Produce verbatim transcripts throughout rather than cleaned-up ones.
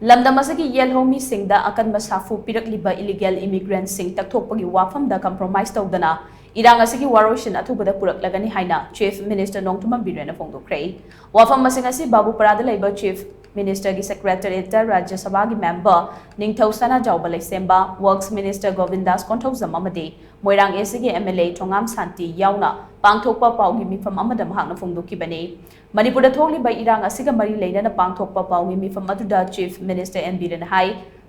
ꯂꯝꯗꯝ ꯑꯁꯤꯒꯤ ꯌꯦꯜꯍꯧꯃꯤꯁꯤꯡꯗ ꯑꯀꯟꯕ ꯁꯥꯐꯨ ꯄꯤꯔꯛꯂꯤꯕ ꯏꯂꯤꯒꯦꯜ ꯏꯃꯤꯒ꯭ꯔꯦꯟꯁꯤꯡ ꯇꯛꯊꯣꯛꯄꯒꯤ ꯋꯥꯐꯝꯗ ꯀꯝꯄ꯭ꯔꯣꯃꯥꯏꯁ ꯇꯧꯗꯅ ꯏꯔꯥꯡ ꯑꯁꯤꯒꯤ ꯋꯥꯔꯣꯏꯁꯤꯟ ꯑꯊꯨꯕꯗ ꯄꯨꯔꯛꯂꯒꯅꯤ ꯍꯥꯏꯅ ꯆꯤꯐ ꯃꯤꯅꯤꯁꯇꯔ ꯅꯣꯡꯊꯣꯝꯕꯝ ꯕꯤꯔꯦꯟꯅ ꯐꯣꯡꯗꯣꯛꯈ꯭ꯔꯦ꯫ ꯋꯥꯐꯝ ꯑꯁꯤꯡ ꯑꯁꯤ ꯕꯥꯕꯨꯄꯔꯥꯗ ꯂꯩꯕ ꯆꯤꯐ ꯃꯤꯅꯤꯁꯇꯔꯒꯤ ꯁꯦꯀ꯭ꯔꯦꯇꯔꯤꯌꯦꯠꯇ ꯔꯥꯖ꯭ꯌ ꯁꯚꯥꯒꯤ ꯃꯦꯝꯕꯔ ꯅꯤꯡꯊꯧ ꯁꯅꯥꯖꯥꯎꯕ ꯂꯩꯁꯦꯝꯕ, ꯋꯔꯛꯁ ꯃꯤꯅꯤꯁꯇꯔ ꯒꯣꯕꯤꯟꯗꯥꯁ ꯀꯣꯟꯊꯧꯖꯝ ꯑꯃꯗꯤ ꯃꯣꯏꯔꯥꯡ ꯑꯦꯁꯤꯒꯤ ꯑꯦꯝ ꯑꯦꯜ ꯑꯦ ꯊꯣꯉꯥꯝ ꯁꯥꯟꯇꯤ ꯌꯥꯎꯅ ꯄꯥꯡꯊꯣꯛꯄ ꯄꯥꯎꯒꯤ ꯃꯤꯐꯝ ꯑꯃꯗ ꯃꯍꯥꯛꯅ ꯐꯣꯡꯗꯣꯛꯈꯤꯕꯅꯤ꯫ ꯃꯅꯤꯄꯨꯔꯗ ꯊꯣꯛꯂꯤꯕ ꯏꯔꯥꯡ ꯑꯁꯤꯒ ꯃꯔꯤ ꯂꯩꯅꯅ ꯄꯥꯡꯊꯣꯛꯄ ꯄꯥꯎꯒꯤ ꯃꯤꯐꯝ ꯑꯗꯨꯗ ꯆꯤꯐ ꯃꯤꯅꯤꯁꯇꯔ ꯑꯦꯟ ꯕꯤꯔꯦꯟꯅ ꯍꯥꯏ,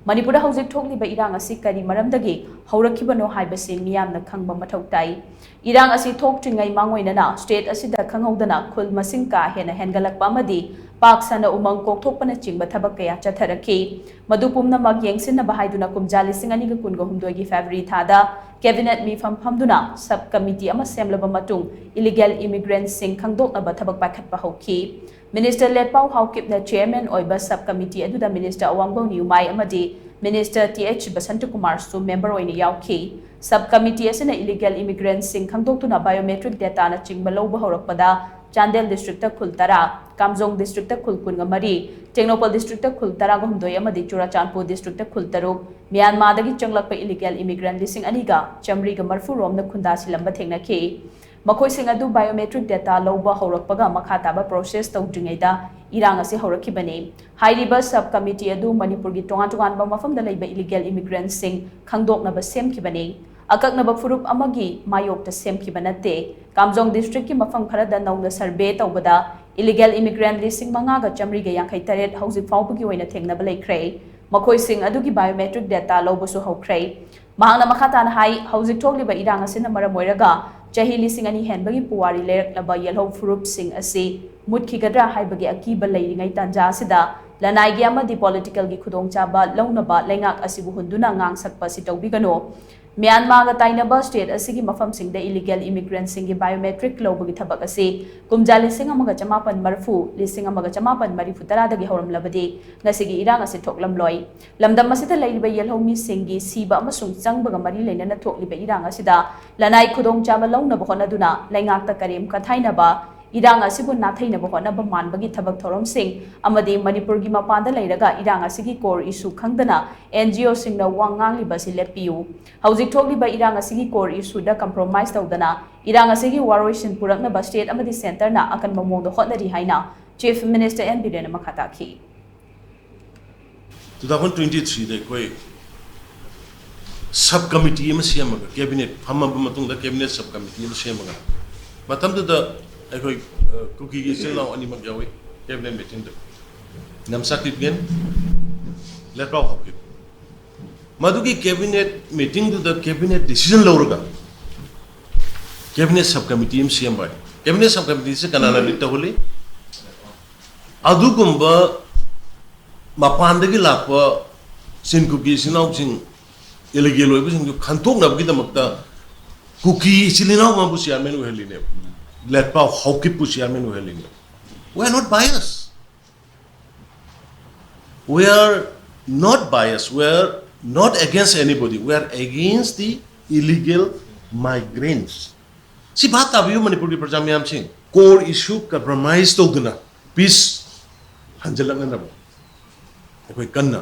ꯃꯅꯤꯄꯨꯔꯗ ꯍꯧꯖꯤꯛ ꯊꯣꯛꯂꯤꯕ ꯏꯔꯥꯡ ꯑꯁꯤ ꯀꯔꯤ ꯃꯔꯝꯗꯒꯤ ꯍꯧꯔꯛꯈꯤꯕꯅꯣ ꯍꯥꯏꯕꯁꯤ ꯃꯤꯌꯥꯝꯅ ꯈꯪꯕ ꯃꯊꯧ ꯇꯥꯏ꯫ ꯏꯔꯥꯡ ꯑꯁꯤ ꯊꯣꯛꯇ꯭ꯔꯤꯉꯩ ꯃꯥꯡꯑꯣꯏꯅꯅ ꯁ꯭ꯇꯦꯠ ꯑꯁꯤꯗ ꯈꯪꯍꯧꯗꯅ ꯈꯨꯜ ꯃꯁꯤꯡ ꯀꯥ ꯍꯦꯟꯅ ꯍꯦꯟꯒꯠꯂꯛꯄ ꯑꯃꯗꯤ ꯄꯥꯛ ꯁꯟꯅ ꯎꯃꯪ ꯀꯣꯛꯊꯣꯛꯄꯅꯆꯤꯡꯕ ꯊꯕꯛ ꯀꯌꯥ ꯆꯠꯊꯔꯛꯈꯤ꯫ ꯃꯗꯨ ꯄꯨꯝꯅꯃꯛ ꯌꯦꯡꯁꯤꯟꯅꯕ ꯍꯥꯏꯗꯨꯅ ꯀꯨꯝꯖꯥ ꯂꯤꯁꯤꯡ ꯑꯅꯤꯒ ꯀꯨꯟꯒ ꯍꯨꯝꯗꯣꯏꯒꯤ ꯐꯦꯕ꯭ꯔꯨꯋꯥꯔꯤ ꯊꯥꯗ ꯀꯦꯕꯤꯅꯦꯠ ꯃꯤꯐꯝ ꯐꯝꯗꯨꯅ ꯁꯕ ꯀꯃꯤꯇꯤ ꯑꯃ ꯁꯦꯝꯂꯕ ꯃꯇꯨꯡ ꯏꯂꯤꯒꯦꯜ ꯏꯃꯤꯒ꯭ꯔꯦꯟꯠꯁꯤꯡ ꯈꯪꯗꯣꯛꯅꯕ ꯊꯕꯛ ꯄꯥꯏꯈꯠꯄ ꯍꯧꯈꯤ꯫ ꯃꯤꯅꯤꯁꯇꯔ ꯂꯦꯠꯄꯥꯎ ꯍꯥꯎꯀꯤꯞꯅ ꯆꯦꯌꯔꯃꯦꯟ ꯑꯣꯏꯕ ꯁꯕ ꯀꯃꯤꯇꯤ ꯑꯗꯨꯗ ꯃꯤꯅꯤꯁꯇꯔ ꯑꯋꯥꯡꯕꯧ ꯅꯤꯌꯨꯃꯥꯏ ꯑꯃꯗꯤ ꯃꯤꯅꯤꯁꯇꯔ ꯇꯤ ꯑꯩꯆ ꯕꯁꯟꯇꯀꯨꯃꯥꯔꯁꯨ ꯃꯦꯝꯕꯔ ꯑꯣꯏꯅ ꯌꯥꯎꯈꯤ꯫ ꯁꯕ ꯀꯃꯤꯇꯤ ꯑꯁꯤꯅ ꯏꯂꯤꯒꯦꯜ ꯏꯃꯤꯒ꯭ꯔꯦꯟꯠꯁꯤꯡ ꯈꯪꯗꯣꯛꯇꯨꯅ ꯕꯥꯏꯑꯣꯃꯦꯇ꯭ꯔꯤꯛ ꯗꯦꯇꯥꯅꯆꯤꯡꯕ ꯂꯧꯕ ꯍꯧꯔꯛꯄꯗ ꯆꯥꯟꯗꯦꯜ ꯗꯤꯁꯇ꯭ꯔꯤꯛꯇ ꯈꯨꯜ ꯇꯔꯥ, ꯀꯥꯝꯖꯣꯡ ꯗꯤꯁꯇ꯭ꯔꯤꯛꯇ ꯈꯨꯜ ꯀꯨꯟꯒ ꯃꯔꯤ, ꯇꯦꯡꯅꯧꯄꯜ ꯗꯤꯁꯇ꯭ꯔꯤꯛꯇ ꯈꯨꯜ ꯇꯔꯥꯒ ꯍꯨꯝꯗꯣꯏ ꯑꯃꯗꯤ ꯆꯨꯔꯥꯆꯥꯟꯄꯨꯔ ꯗꯤꯁꯇ꯭ꯔꯤꯛꯇ ꯈꯨꯜ ꯇꯔꯨꯛ, ꯃ꯭ꯌꯥꯟꯃꯥꯔꯗꯒꯤ ꯆꯪꯂꯛꯄ ꯏꯂꯤꯒꯦꯜ ꯏꯃꯤꯒ꯭ꯔꯦꯟꯠ ꯂꯤꯁꯤꯡ ꯑꯅꯤꯒ ꯆꯥꯃꯔꯤꯒ ꯃꯔꯤꯐꯨ ꯔꯣꯝꯅ ꯈꯨꯟꯗꯥ ꯁꯤꯜꯂꯝꯕ ꯊꯦꯡꯅꯈꯤ꯫ ꯃꯈꯣꯏꯁꯤꯡ ꯑꯗꯨ ꯕꯥꯏꯑꯣꯃꯦꯇ꯭ꯔꯤꯛ ꯗꯦꯇꯥ ꯂꯧꯕ ꯍꯧꯔꯛꯄꯒ ꯃꯈꯥ ꯇꯥꯕ ꯄ꯭ꯔꯣꯁꯦꯁ ꯇꯧꯗ꯭ꯔꯤꯉꯩꯗ ꯏꯔꯥꯡ ꯑꯁꯤ ꯍꯧꯔꯛꯈꯤꯕꯅꯤ꯫ ꯍꯥꯏꯔꯤꯕ ꯁꯕ ꯀꯃꯤꯇꯤ ꯑꯗꯨ ꯃꯅꯤꯄꯨꯔꯒꯤ ꯇꯣꯉꯥꯟ ꯇꯣꯉꯥꯟꯕ ꯃꯐꯝꯗ ꯂꯩꯕ ꯏꯂꯤꯒꯦꯜ ꯏꯃꯤꯒ꯭ꯔꯦꯟꯠꯁꯤꯡ ꯈꯪꯗꯣꯛꯅꯕ ꯁꯦꯝꯈꯤꯕꯅꯤ꯫ ꯑꯀꯛꯅꯕ ꯐꯨꯔꯨꯞ ꯑꯃꯒꯤ ꯃꯥꯌꯣꯛꯇ ꯁꯦꯝꯈꯤꯕ ꯅꯠꯇꯦ꯫ ꯀꯥꯝꯖꯣꯡ ꯗꯤꯁꯇ꯭ꯔꯤꯛꯀꯤ ꯃꯐꯝ ꯈꯔꯗ ꯅꯧꯅ ꯁꯔꯚꯦ ꯇꯧꯕꯗ ꯏꯂꯤꯒꯦꯜ ꯏꯃꯤꯒ꯭ꯔꯦꯟꯠ ꯂꯤꯁꯤꯡ ꯃꯉꯥꯒ ꯆꯥꯃꯔꯤꯒ ꯌꯥꯡꯈꯩ ꯇꯔꯦꯠ ꯍꯧꯖꯤꯛ ꯐꯥꯎꯕꯒꯤ ꯑꯣꯏꯅ ꯊꯦꯡꯅꯕ ꯂꯩꯈ꯭ꯔꯦ꯫ ꯃꯈꯣꯏꯁꯤꯡ ꯑꯗꯨꯒꯤ ꯕꯥꯏꯑꯣꯃꯦꯇ꯭ꯔꯤꯛ ꯗꯦꯇꯥ ꯂꯧꯕꯁꯨ ꯍꯧꯈ꯭ꯔꯦ꯫ ꯃꯍꯥꯛꯅ ꯃꯈꯥ ꯇꯥꯅ ꯍꯥꯏ, ꯍꯧꯖꯤꯛ ꯊꯣꯛꯂꯤꯕ ꯏꯔꯥꯡ ꯑꯁꯤꯅ ꯃꯔꯝ ꯑꯣꯏꯔꯒ ꯆꯍꯤ ꯂꯤꯁꯤꯡ ꯑꯅꯤ ꯍꯦꯟꯕꯒꯤ ꯄꯨꯋꯥꯔꯤ ꯂꯩꯔꯛꯂꯕ ꯌꯦꯜꯍꯧ ꯐꯨꯔꯨꯞꯁꯤꯡ ꯑꯁꯤ ꯃꯨꯠꯈꯤꯒꯗ꯭ꯔꯥ ꯍꯥꯏꯕꯒꯤ ꯑꯀꯤꯕ ꯂꯩꯔꯤꯉꯩ ꯇꯥꯟꯖꯥ ꯑꯁꯤꯗ ꯂꯅꯥꯏꯒꯤ ꯑꯃꯗꯤ ꯄꯣꯂꯤꯇꯤꯀꯦꯜꯒꯤ ꯈꯨꯗꯣꯡꯆꯥꯕ ꯂꯧꯅꯕ ꯂꯩꯉꯥꯛ ꯑꯁꯤꯕꯨ ꯍꯨꯟꯗꯨꯅ ꯉꯥꯡ ꯁꯛꯄ ꯑꯁꯤ ꯇꯧꯕꯤꯒꯅꯨ꯫ ꯃ꯭ꯌꯥꯟꯃꯥꯔꯒ ꯇꯥꯏꯅꯕ ꯁ꯭ꯇꯦꯠ ꯑꯁꯤꯒꯤ ꯃꯐꯝꯁꯤꯡꯗ ꯏꯂꯤꯒꯦꯜ ꯏꯃꯤꯒ꯭ꯔꯦꯟꯠꯁꯤꯡꯒꯤ ꯕꯥꯏꯑꯣꯃꯦꯇ꯭ꯔꯤꯛ ꯂꯧꯕꯒꯤ ꯊꯕꯛ ꯑꯁꯤ ꯀꯨꯝꯖꯥ ꯂꯤꯁꯤꯡ ꯑꯃꯒ ꯆꯃꯥꯄꯟ ꯃꯔꯤꯐꯨ, ꯂꯤꯁꯤꯡ ꯑꯃꯒ ꯆꯃꯥꯄꯟ ꯃꯔꯤꯐꯨ ꯇꯔꯥꯗꯒꯤ ꯍꯧꯔꯝꯂꯕꯗꯤ ꯉꯁꯤꯒꯤ ꯏꯔꯥꯡ ꯑꯁꯤ ꯊꯣꯛꯂꯝꯂꯣꯏ꯫ ꯂꯝꯗꯝ ꯑꯁꯤꯗ ꯂꯩꯔꯤꯕ ꯌꯦꯜꯍꯧ ꯃꯤꯁꯤꯡꯒꯤ ꯁꯤꯕ ꯑꯃꯁꯨꯡ ꯆꯪꯕꯒ ꯃꯔꯤ ꯂꯩꯅꯅ ꯊꯣꯛꯂꯤꯕ ꯏꯔꯥꯡ ꯑꯁꯤꯗ ꯂꯅꯥꯏ ꯈꯨꯗꯣꯡꯆꯥꯕ ꯂꯧꯅꯕ ꯍꯣꯠꯅꯗꯨꯅ ꯂꯩꯉꯥꯛꯇ ꯀꯔꯦꯝ ꯀꯊꯥꯏꯅꯕ, ꯏꯔꯥꯡ ꯑꯁꯤꯕꯨ ꯅꯥꯊꯩꯅꯕ ꯍꯣꯠꯅꯕ ꯃꯥꯟꯕꯒꯤ ꯊꯕꯛ ꯊꯧꯔꯝꯁꯤꯡ ꯑꯃꯗꯤ ꯃꯅꯤꯄꯨꯔꯒꯤ ꯃꯄꯥꯟꯗ ꯂꯩꯔꯒ ꯏꯔꯥꯡ ꯑꯁꯤꯒꯤ core issue ꯈꯪꯗꯅ NGO ꯁꯤꯡꯅ ꯋꯥ ꯉꯥꯡꯂꯤꯕ ꯑꯁꯤ ꯂꯦꯞꯄꯤꯌꯨ꯫ ꯍꯧꯖꯤꯛ ꯊꯣꯛꯂꯤꯕ ꯏꯔꯥꯡ ꯑꯁꯤꯒꯤ core issue ꯗ compromise ꯇꯧꯗꯅ ꯏꯔꯥꯡ ꯑꯁꯤꯒꯤ ꯋꯥꯔꯣꯏꯁꯤꯟ ꯄꯨꯔꯛꯅꯕ state ꯑꯃꯗꯤ centre ꯅ ꯑꯀꯟꯕ ꯃꯑꯣꯡꯗ ꯍꯣꯠꯅꯔꯤ ꯍꯥꯏꯅ Chief Minister N ꯕꯤꯔꯦꯟꯅ ꯃꯈꯥ ꯇꯥꯈꯤ꯫ Two thousand twenty three ꯗ ꯑꯩꯈꯣꯏ sub committee ꯑꯃ ꯁꯦꯝꯃꯒ, cabinet ꯐꯝꯃꯕ ꯃꯇꯨꯡꯗ cabinet sub committee ꯑꯃ ꯁꯦꯝꯃꯒ, ꯃꯇꯝꯗꯨꯗ ꯑꯩꯈꯣꯏ ꯑ, ꯀꯨꯀꯤꯒꯤ ꯏꯆꯤꯜ ꯏꯅꯥꯎ ꯑꯅꯤꯃꯛ ꯌꯥꯎꯏ cabinet meeting ꯗ, ꯅꯝꯆꯥ ꯀꯤꯞꯒꯦꯟ, ꯂꯦꯠꯄꯥꯎ ꯍꯥꯎꯀꯤꯞ꯫ ꯃꯗꯨꯒꯤ cabinet meeting ꯗꯨꯗ cabinet decision ꯂꯧꯔꯒ cabinet sub committee ꯑꯃ ꯁꯦꯝꯕ ꯍꯥꯏ꯫ Cabinet sub committee ꯁꯦ ꯀꯅꯥꯅ lead ꯇꯧꯍꯜꯂꯤ? ꯑꯗꯨꯒꯨꯝꯕ ꯃꯄꯥꯟꯗꯒꯤ ꯂꯥꯛꯄ ꯆꯤꯟ ꯀꯨꯀꯤ ꯏꯆꯤꯜ ꯏꯅꯥꯎꯁꯤꯡ, illegal ꯑꯣꯏꯕꯁꯤꯡꯗꯨ ꯈꯟꯗꯣꯛꯅꯕꯒꯤꯗꯃꯛꯇ ꯀꯨꯀꯤ ꯏꯆꯤꯜ ꯏꯅꯥꯎ ꯀꯥꯡꯕꯨ chairman ꯑꯣꯏꯍꯜꯂꯤꯅꯦꯕ, ꯂꯦꯠꯄꯥꯎ ꯍꯥꯎꯀꯤꯞꯄꯨ chairman ꯑꯣꯏꯍꯜꯂꯤꯅꯦꯕ꯫ We are not biased. We are not biased. We are not against anybody. We are against the illegal migrants. ꯁꯤ ꯚꯥꯞ ꯇꯥꯕꯤꯌꯨ, ꯃꯅꯤꯄꯨꯔꯒꯤ ꯄ꯭ꯔꯖꯥ ꯃꯌꯥꯝꯁꯤꯡ꯫ Core issue compromise ꯇꯧꯗꯨꯅ peace ꯍꯟꯖꯤꯜꯂꯛꯅꯅꯕ ꯑꯩꯈꯣꯏ ꯀꯟꯅ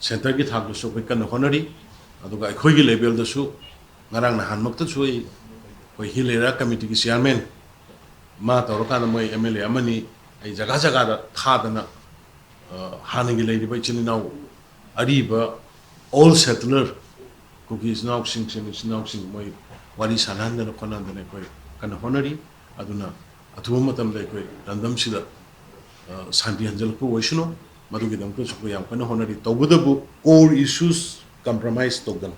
centre ꯒꯤ ꯊꯥꯛꯇꯁꯨ ꯑꯩꯈꯣꯏ ꯀꯟꯅ ꯍꯣꯠꯅꯔꯤ꯫ ꯑꯗꯨꯒ ꯑꯩꯈꯣꯏꯒꯤ level ꯗꯁꯨ ꯉꯔꯥꯡ ꯅꯍꯥꯟꯃꯛꯇꯁꯨ ꯑꯩ, ꯑꯩꯈꯣꯏ Hill Area Committee ꯒꯤ chairman ꯃꯥ ꯇꯧꯔꯀꯥꯟꯗ ꯃꯣꯏ MLA ꯑꯃꯅꯤ ꯑꯩ ꯖꯒꯥ ꯖꯒꯥꯗ ꯊꯥꯗꯅ, ꯑ, ꯍꯥꯟꯅꯒꯤ ꯂꯩꯔꯤꯕ ꯏꯆꯤꯜ ꯏꯅꯥꯎ ꯑꯔꯤꯕ old settler ꯀꯨꯀꯤ ꯏꯆꯤꯜ ꯏꯅꯥꯎꯁꯤꯡ, ꯏꯆꯤꯜ ꯏꯅꯥꯎꯁꯤꯡ ꯃꯣꯏ ꯋꯥꯔꯤ ꯁꯥꯟꯅꯍꯟꯗꯅ ꯈꯣꯠꯅꯍꯟꯗꯅ ꯑꯩꯈꯣꯏ ꯀꯟꯅ ꯍꯣꯠꯅꯔꯤ꯫ ꯑꯗꯨꯅ ꯑꯊꯨꯕ ꯃꯇꯝꯗ ꯑꯩꯈꯣꯏ ꯂꯝꯗꯝꯁꯤꯗ, ꯑ, ꯁꯥꯟꯇꯤ ꯍꯟꯖꯤꯜꯂꯛꯄ ꯑꯣꯏꯁꯅꯨ꯫ ꯃꯗꯨꯒꯤꯗꯃꯛꯇꯁꯨ ꯑꯩꯈꯣꯏ ꯌꯥꯝ ꯀꯟꯅ ꯍꯣꯠꯅꯔꯤ꯫ ꯇꯧꯕꯇꯕꯨ core issues compromise ꯇꯧꯗꯅ꯫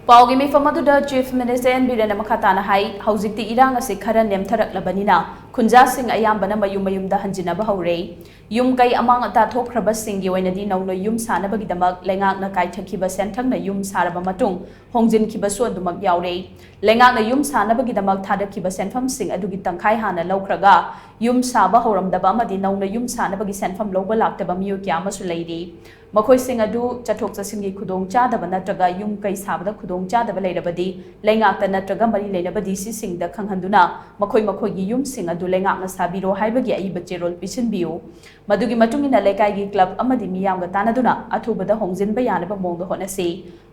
ꯄꯥꯎꯒꯤ ꯃꯤꯐꯝ ꯑꯗꯨꯗ Chief Minister N ꯕꯤꯔꯦꯟꯅ ꯃꯈꯥ ꯇꯥꯅ ꯍꯥꯏ, ꯍꯧꯖꯤꯛꯇꯤ ꯏꯔꯥꯡ ꯑꯁꯤ ꯈꯔ ꯅꯦꯝꯊꯔꯛꯂꯕꯅꯤꯅ ꯈꯨꯟꯖꯥꯁꯤꯡ ꯑꯌꯥꯝꯕꯅ ꯃꯌꯨꯝ ꯃꯌꯨꯝꯗ ꯍꯟꯖꯤꯟꯅꯕ ꯍꯧꯔꯦ꯫ ꯌꯨꯝ ꯀꯩ ꯑꯃꯥꯡ ꯑꯇꯥ ꯊꯣꯛꯈ꯭ꯔꯕꯁꯤꯡꯒꯤ ꯑꯣꯏꯅꯗꯤ ꯅꯧꯅ ꯌꯨꯝ ꯁꯥꯅꯕꯒꯤꯗꯃꯛ ꯂꯩꯉꯥꯛꯅ ꯀꯥꯏꯊꯈꯤꯕ ꯁꯦꯟꯊꯪꯅ ꯌꯨꯝ ꯁꯥꯔꯕ ꯃꯇꯨꯡ ꯍꯣꯡꯖꯤꯟꯈꯤꯕꯁꯨ ꯑꯗꯨꯃꯛ ꯌꯥꯎꯔꯦ꯫ ꯂꯩꯉꯥꯛꯅ ꯌꯨꯝ ꯁꯥꯅꯕꯒꯤꯗꯃꯛ ꯊꯥꯗꯈꯤꯕ ꯁꯦꯟꯐꯝꯁꯤꯡ ꯑꯗꯨꯒꯤ ꯇꯪꯈꯥꯏ ꯍꯥꯟꯅ ꯂꯧꯈ꯭ꯔꯒ ꯌꯨꯝ ꯁꯥꯕ ꯍꯧꯔꯝꯗꯕ ꯑꯃꯗꯤ ꯅꯧꯅ ꯌꯨꯝ ꯁꯥꯅꯕꯒꯤ ꯁꯦꯟꯐꯝ ꯂꯧꯕ ꯂꯥꯛꯇꯕ ꯃꯤꯑꯣꯏ ꯀꯌꯥ ꯑꯃꯁꯨ ꯂꯩꯔꯤ꯫ ꯃꯈꯣꯏꯁꯤꯡ ꯑꯗꯨ ꯆꯠꯊꯣꯛ ꯆꯠꯁꯤꯟꯒꯤ ꯈꯨꯗꯣꯡꯆꯥꯗꯕ ꯅꯠꯇ꯭ꯔꯒ ꯌꯨꯝ ꯀꯩ ꯁꯥꯕꯗ ꯈꯨꯗꯣꯡꯆꯥꯗꯕ ꯂꯩꯔꯕꯗꯤ, ꯂꯩꯉꯥꯛꯇ ꯅꯠꯇ꯭ꯔꯒ ꯃꯔꯤ ꯂꯩꯅꯕ ꯗꯤ ꯁꯤꯁꯤꯡꯗ ꯈꯪꯍꯟꯗꯨꯅ ꯃꯈꯣꯏ ꯃꯈꯣꯏꯒꯤ ꯌꯨꯝꯁꯤꯡ ꯑꯗꯨ ꯂꯩꯉꯥꯛꯅ ꯁꯥꯕꯤꯔꯣ ꯍꯥꯏꯕꯒꯤ ꯑꯏꯕ ꯆꯦꯔꯣꯜ ꯄꯤꯁꯤꯟꯕꯤꯌꯨ꯫ ꯃꯗꯨꯒꯤ ꯃꯇꯨꯡ ꯏꯟꯅ ꯂꯩꯀꯥꯏꯒꯤ ꯀ꯭ꯂꯕ ꯑꯃꯗꯤ ꯃꯤꯌꯥꯝꯒ ꯇꯥꯟꯅꯗꯨꯅ ꯑꯊꯨꯕꯗ ꯍꯣꯡꯖꯤꯟꯕ ꯌꯥꯅꯕ ꯃꯑꯣꯡꯗ ꯍꯣꯠꯅꯁꯤ꯫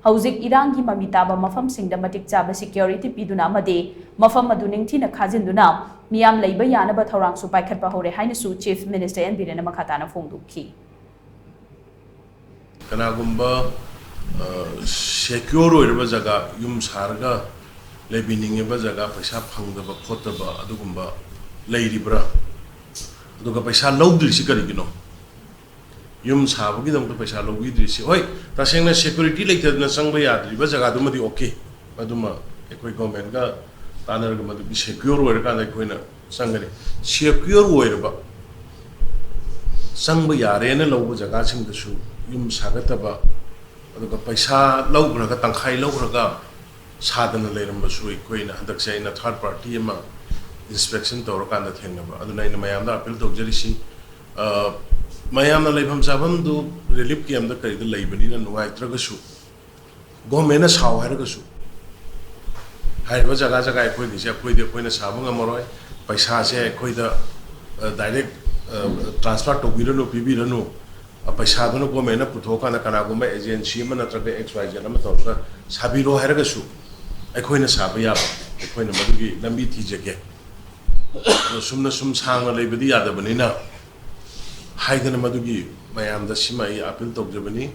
ꯍꯧꯖꯤꯛ ꯏꯔꯥꯡꯒꯤ ꯃꯃꯤ ꯇꯥꯕ ꯃꯐꯝꯁꯤꯡꯗ ꯃꯇꯤꯛ ꯆꯥꯕ ꯁꯦꯀ꯭ꯌꯨꯔꯤꯇꯤ ꯄꯤꯗꯨꯅ ꯑꯃꯗꯤ ꯃꯐꯝ ꯑꯗꯨ ꯅꯤꯡꯊꯤꯅ ꯈꯥꯖꯤꯟꯗꯨꯅ ꯃꯤꯌꯥꯝ ꯂꯩꯕ ꯌꯥꯅꯕ ꯊꯧꯔꯥꯡꯁꯨ ꯄꯥꯏꯈꯠꯄ ꯍꯧꯔꯦ ꯍꯥꯏꯅꯁꯨ ꯆꯤꯐ ꯃꯤꯅꯤꯁꯇꯔ ꯑꯦꯟ ꯕꯤꯔꯦꯟꯅ ꯃꯈꯥ ꯇꯥꯅ ꯐꯣꯡꯗꯣꯛꯈꯤ꯫ ꯀꯅꯥꯒꯨꯝꯕ ꯁꯦꯀ꯭ꯌꯣꯔ ꯑꯣꯏꯔꯕ ꯖꯒꯥ, ꯌꯨꯝ ꯁꯥꯔꯒ ꯂꯩꯕꯤꯅꯤꯡꯉꯤꯕ ꯖꯒꯥ, ꯄꯩꯁꯥ ꯐꯪꯗꯕ ꯈꯣꯠꯇꯕ ꯑꯗꯨꯒꯨꯝꯕ ꯂꯩꯔꯤꯕ꯭ꯔꯥ? ꯑꯗꯨꯒ ꯄꯩꯁꯥ ꯂꯧꯗ꯭ꯔꯤꯁꯤ ꯀꯔꯤꯒꯤꯅꯣ? ꯌꯨꯝ ꯁꯥꯕꯒꯤꯗꯃꯛꯇ ꯄꯩꯁꯥ ꯂꯧꯕꯤꯗ꯭ꯔꯤꯁꯤ, ꯍꯣꯏ, ꯇꯁꯦꯡꯅ ꯁꯦꯀ꯭ꯌꯨꯔꯤꯇꯤ ꯂꯩꯇꯗꯅ ꯆꯪꯕ ꯌꯥꯗ꯭ꯔꯤꯕ ꯖꯒꯥꯗꯨꯃꯗꯤ ꯑꯣꯀꯦ, ꯑꯗꯨꯃ ꯑꯩꯈꯣꯏ ꯒꯣꯔꯃꯦꯟꯒ ꯇꯥꯟꯅꯔꯒ ꯃꯗꯨꯒꯤ ꯁꯦꯀ꯭ꯌꯣꯔ ꯑꯣꯏꯔꯀꯥꯟꯗ ꯑꯩꯈꯣꯏꯅ ꯆꯪꯒꯅꯤ꯫ ꯁꯦꯀ꯭ꯌꯣꯔ ꯑꯣꯏꯔꯕ, ꯆꯪꯕ ꯌꯥꯔꯦꯅ ꯂꯧꯕ ꯖꯒꯥꯁꯤꯡꯗꯁꯨ ꯌꯨꯝ ꯁꯥꯒꯠꯇꯕ, ꯑꯗꯨꯒ ꯄꯩꯁꯥ ꯂꯧꯈ꯭ꯔꯒ, ꯇꯪꯈꯥꯏ ꯂꯧꯈ꯭ꯔꯒ ꯁꯥꯗꯅ ꯂꯩꯔꯝꯕꯁꯨ ꯑꯩꯈꯣꯏꯅ ꯍꯟꯗꯛꯁꯦ ꯑꯩꯅ ꯊꯥꯔꯠ ꯄꯥꯔꯇꯤ ꯑꯃ ꯏꯟꯁꯄꯦꯛꯁꯟ ꯇꯧꯔꯀꯥꯟꯗ ꯊꯦꯡꯅꯕ꯫ ꯑꯗꯨꯅ ꯑꯩꯅ ꯃꯌꯥꯝꯗ ꯑꯄꯤꯜ ꯇꯧꯖꯔꯤꯁꯤ, ꯑ, ꯃꯌꯥꯝꯅ ꯂꯩꯐꯝ ꯆꯥꯐꯝꯗꯨ ꯔꯤꯂꯤꯐ ꯀꯦꯝꯗ ꯀꯩꯗ ꯂꯩꯕꯅꯤꯅ ꯅꯨꯡꯉꯥꯏꯇ꯭ꯔꯒꯁꯨ, ꯒꯣꯔꯃꯦꯟꯅ ꯁꯥꯎ ꯍꯥꯏꯔꯒꯁꯨ, ꯍꯥꯏꯔꯤꯕ ꯖꯒꯥ ꯖꯒꯥ ꯑꯩꯈꯣꯏꯒꯤꯁꯦ ꯑꯩꯈꯣꯏꯗꯤ ꯑꯩꯈꯣꯏꯅ ꯁꯥꯕ ꯉꯝꯃꯔꯣꯏ, ꯄꯩꯁꯥꯁꯦ ꯑꯩꯈꯣꯏꯗ, ꯑ, ꯗꯥꯏꯔꯦꯛ, ꯑ, ꯇ꯭ꯔꯥꯟꯁꯐꯔ ꯇꯧꯕꯤꯔꯅꯨ, ꯄꯤꯕꯤꯔꯅꯨ, ꯑ, ꯄꯩꯁꯥꯗꯨꯅ ꯒꯣꯔꯃꯦꯟꯅ ꯄꯨꯊꯣꯛꯑꯀꯥꯟꯗ ꯀꯅꯥꯒꯨꯝꯕ ꯑꯦꯖꯦꯟꯁꯤ ꯑꯃ ꯅꯠꯇ꯭ꯔꯒ ꯑꯦꯛꯁ ꯋꯥꯏ ꯖꯦꯠ ꯑꯃ ꯇꯧꯔꯒ ꯁꯥꯕꯤꯔꯣ ꯍꯥꯏꯔꯒꯁꯨ ꯑꯩꯈꯣꯏꯅ ꯁꯥꯕ ꯌꯥꯕ, ꯑꯩꯈꯣꯏꯅ ꯃꯗꯨꯒꯤ ꯂꯝꯕꯤ ꯊꯤꯖꯒꯦ꯫ ꯑꯗꯣ ꯁꯨꯝꯅ ꯁꯨꯝ ꯁꯥꯡꯅ ꯂꯩꯕꯗꯤ ꯌꯥꯗꯕꯅꯤꯅ ꯍꯥꯏꯗꯅ ꯃꯗꯨꯒꯤ ꯃꯌꯥꯝꯗ ꯁꯤꯃ ꯑꯩ ꯑꯄꯤꯜ ꯇꯧꯖꯕꯅꯤ꯫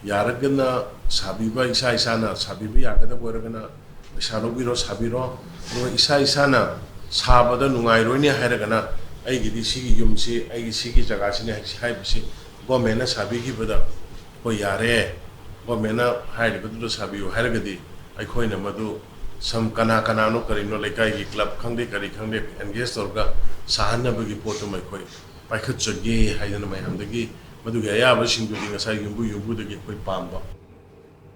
ꯌꯥꯔꯒꯅ ꯁꯥꯕꯤꯕ, ꯏꯁꯥ ꯏꯁꯥꯅ ꯁꯥꯕꯤꯕ ꯌꯥꯒꯗꯕ ꯑꯣꯏꯔꯒꯅ ꯄꯩꯁꯥ ꯂꯧꯕꯤꯔꯣ, ꯁꯥꯕꯤꯔꯣ꯫ ꯑꯗꯨꯒ ꯏꯁꯥ ꯏꯁꯥꯅ ꯁꯥꯕꯗ ꯅꯨꯡꯉꯥꯏꯔꯣꯏꯅꯦ ꯍꯥꯏꯔꯒꯅ ꯑꯩꯒꯤꯗꯤ ꯁꯤꯒꯤ ꯌꯨꯝꯁꯤ, ꯑꯩꯒꯤ ꯁꯤꯒꯤ ꯖꯒꯥꯁꯤꯅꯤ ꯍꯥꯏꯕꯁꯤ ꯒꯣꯔꯃꯦꯟꯅ ꯁꯥꯕꯤꯈꯤꯕꯗ ꯑꯩꯈꯣꯏ ꯌꯥꯔꯦ, ꯒꯣꯔꯃꯦꯟꯅ ꯍꯥꯏꯔꯤꯕꯗꯨꯗ ꯁꯥꯕꯤꯌꯨ ꯍꯥꯏꯔꯒꯗꯤ ꯑꯩꯈꯣꯏꯅ ꯃꯗꯨ ꯁꯝ ꯀꯅꯥ ꯀꯅꯥꯅꯣ ꯀꯔꯤꯅꯣ ꯂꯩꯀꯥꯏꯒꯤ ꯀ꯭ꯂꯕ ꯈꯪꯗꯦ ꯀꯔꯤ ꯈꯪꯗꯦ ꯑꯦꯟꯒꯦꯖ ꯇꯧꯔꯒ ꯁꯥꯍꯟꯅꯕꯒꯤ ꯄꯣꯠꯇꯨꯃ ꯑꯩꯈꯣꯏ ꯄꯥꯏꯈꯠꯆꯒꯦ ꯍꯥꯏꯗꯅ ꯃꯌꯥꯝꯗꯒꯤ ꯃꯗꯨꯒꯤ ꯑꯌꯥꯕꯁꯤꯡꯗꯨꯗꯤ ꯉꯁꯥꯏ ꯌꯨꯝꯕꯨ ꯌꯨꯝꯕꯨꯗꯒꯤ ꯑꯩꯈꯣꯏ ꯄꯥꯝꯕ꯫